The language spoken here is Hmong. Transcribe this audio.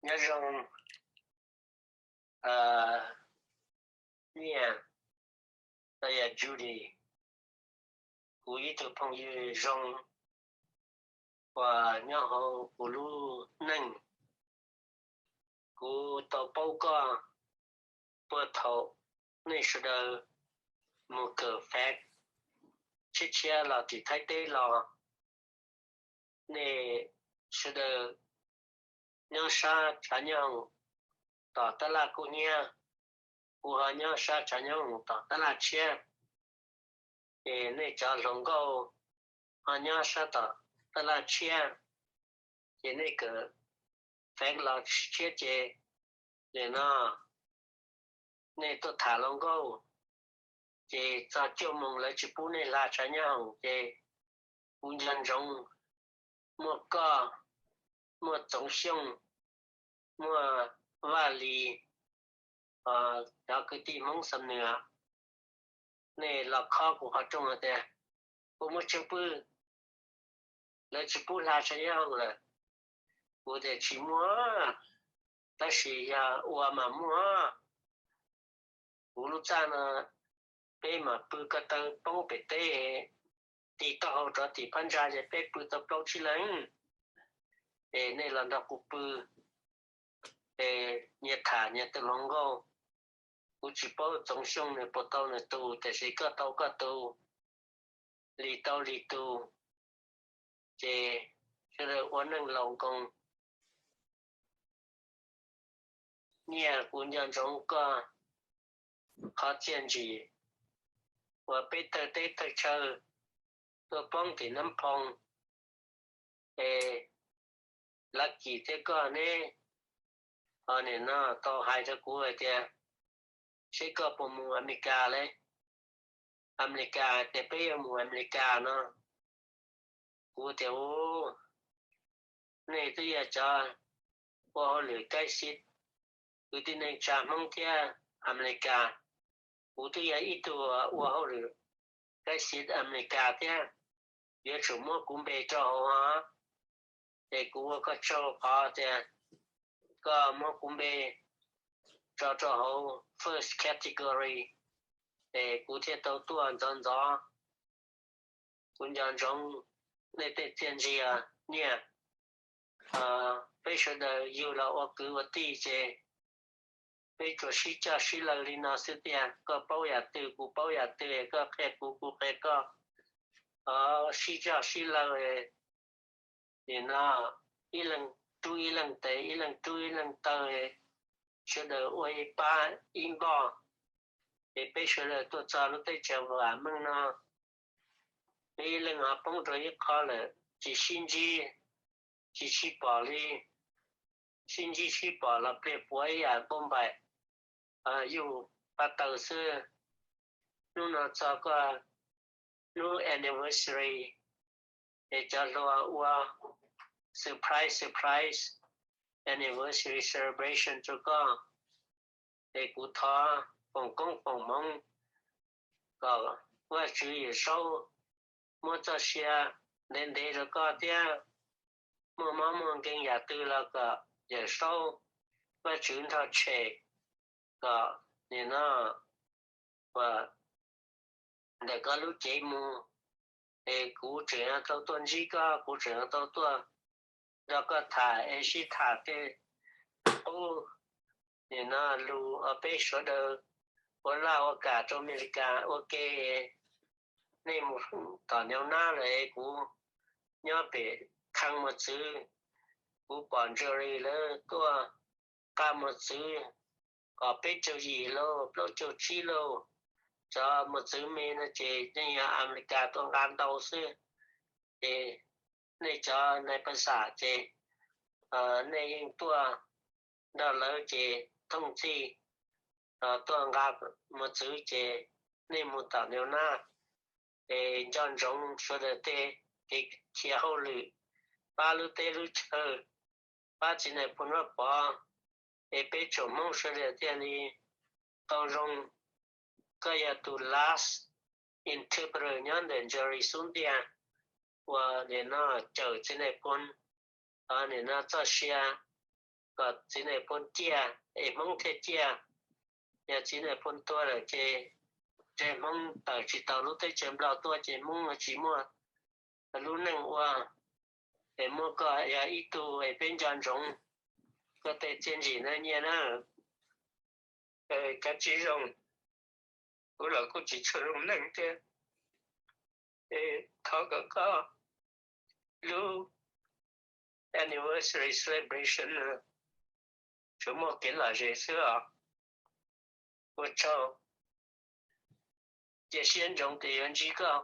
Nyob zoo, Nyiaj, los yog Judy, kuv ib tug phooj ywg zoo uas nyob hauv kuv lub neej. Kuv tau paub koj puag thaum nej sawv daws mus kawm fav tshiab tshiab los tim Thaib teb los. Nej sawv daws nyob sab tshav nyooj tom tab laj kub hnyiab, kuv ho nyob sab tshav nyooj tom tab laj tshiab. Ces nej cov hluas nkauj ho nyob sab tom tab laj tshiab, ces nej kawm fav los tshiab ces, nim no nej tuaj tham hluas nkauj, ces txog cuaj moos lawv tsis pub nej hla tshav nyooj ces kuv nco ntsoov muaj koj, muaj Txoov Xyooj, muaj Vaj Lis, cov kwv tij Hmoob Xam Nuas, nej los khob kuv qhov rooj hais tias, kuv muaj tsheej pw, lawv tsis pub hla tshav nyooj lawm. Kuv tias tsis muaj, tab sis yog ua mas muaj. Kuv lub txaj no peb mam pw ko taw poob pem teb, tig taub hau rov tim phab ntsa ces peb pw tau plaub tsib leeg. Es nej los nrog kuv pw, es nyias tham nyias tus hluas nkauj. Kuv tsis paub Txoov Xyooj nws puas tau nws tus, tiam sis koj tau koj tus, Lis tau Lis tus, ces sawv daws ua neej laus nkoos. Nyiaj, kuv nco ntsoov koj qhov txiaj ntsim uas peb thawj teb thawj chaw tuaj poob tim Nab Phoo, es Lav Kim thiab koj neb, nim no tau hais rau kuv hais tias, seb koj puas mus Amelikas li. Amelikas, tias peb yuav mus Amelikas no. Kuv tias, u, nej twb yog cov ua hauj lwm kaib xiv kwv tij neej tsa Hmoob thiab Amelikas. Kuv twb yog ib tug ua hauj lwm kaib xiv Amelikas thiab, yuav tsum muab kuv npe rau hauv os. Ces kuv ua koj tsaug qhov tias koj muab kuv npe tso rau hauv first category, ces kuv thiaj tau tuaj ntxov ntxov. Kuv nco ntsoov nej tej txiaj ntsig, Nyiaj. Peb sawv daws yug los ua kwv ua tij ces peb tsuas sib coj sib law li no xwb tiag. Koj paub yam twg kuv paub yam twg, koj qhia kuv kuv qhia koj, sib coj sib law. Nim no ib leeg rub ib leeg tes, ib leeg rub ib leeg taw, sawv daws ua ib pab ib npoj, es peb sawv daws tuaj txog lub teb chaws vam meej no. Peb ib leeg ho poob rau ib qho lawm tsis sib ntsib, tsis sib pom li. Sib ntsib sib pom los pliag puav ib yam npauj npaim, yuj paj taw xwb. Hnub no txog koj lub anniversary, es cov hluas ua surprise surprise anniversary celebration rau koj. Es kuv thov foom koob foom hmoov kom Vajtswv Yawm Saub muab txoj sia ntev ntev rau koj thiab, muaj mob muaj nkeeg yam twg los kom Yawm Saub Vajtswv nrog tshem, kom nim no uas ntawm koj lub cev mus, es kuv tseem tau tuaj ntsib koj, kuv tseem tau tuaj nrog koj tham es sib tham tej qub. Nim no lus uas peb sawv daws ua laj ua kam rau Amelikas ua ke, nej mus tom New York lawm es kuv nyob pem khaj mos txwv, kuv pom Jerry lawv tuaj nqa mos txwv kom peb caug yim lauj, plaub caug tsib lauj. Cov mos txwv me no ces yeej yog Amelikas tuaj nqa ntau xwb. Ces nej cov nais phas xas ces nej yeej tuaj nrog lawv ces thooj txhij tuaj nqa mos txwv ces nej mus tom New York. Es nco ntsoov sawv daws tej kev khiav hauj lwm, pab lub teb lub chaw, pab txiv nais phoo Vaj Pov, es peb tsoom Hmoob sawv daws thiaj li tau zoo. Koj yog tus last interpreter nyob ntawm Jerry xub ntiag uas nim no cawm txiv nais phoo, nim no txoj sia kom txiv Nais Phoo ciaj es Hmoob thiaj ciaj. Yog txiv Nais Phoo tuag lawm ces ntshe Hmoob tawm tsis tau lub teb chaws Nplog tuaj ces Hmoob tsis muaj lub neej ua. Es muaj koj yog ib tug es peb nco ntsoov koj tej txiaj ntsim na Nyiaj na. Kav tsij zoo, kuv los kuj tsis tshua zoo neej thiab. Thov kom koj lub anniversary celebration tsuas muaj kev lom zem xwb os. Ua tsaug, cia siab ntsoov tias yuav ntsib koj.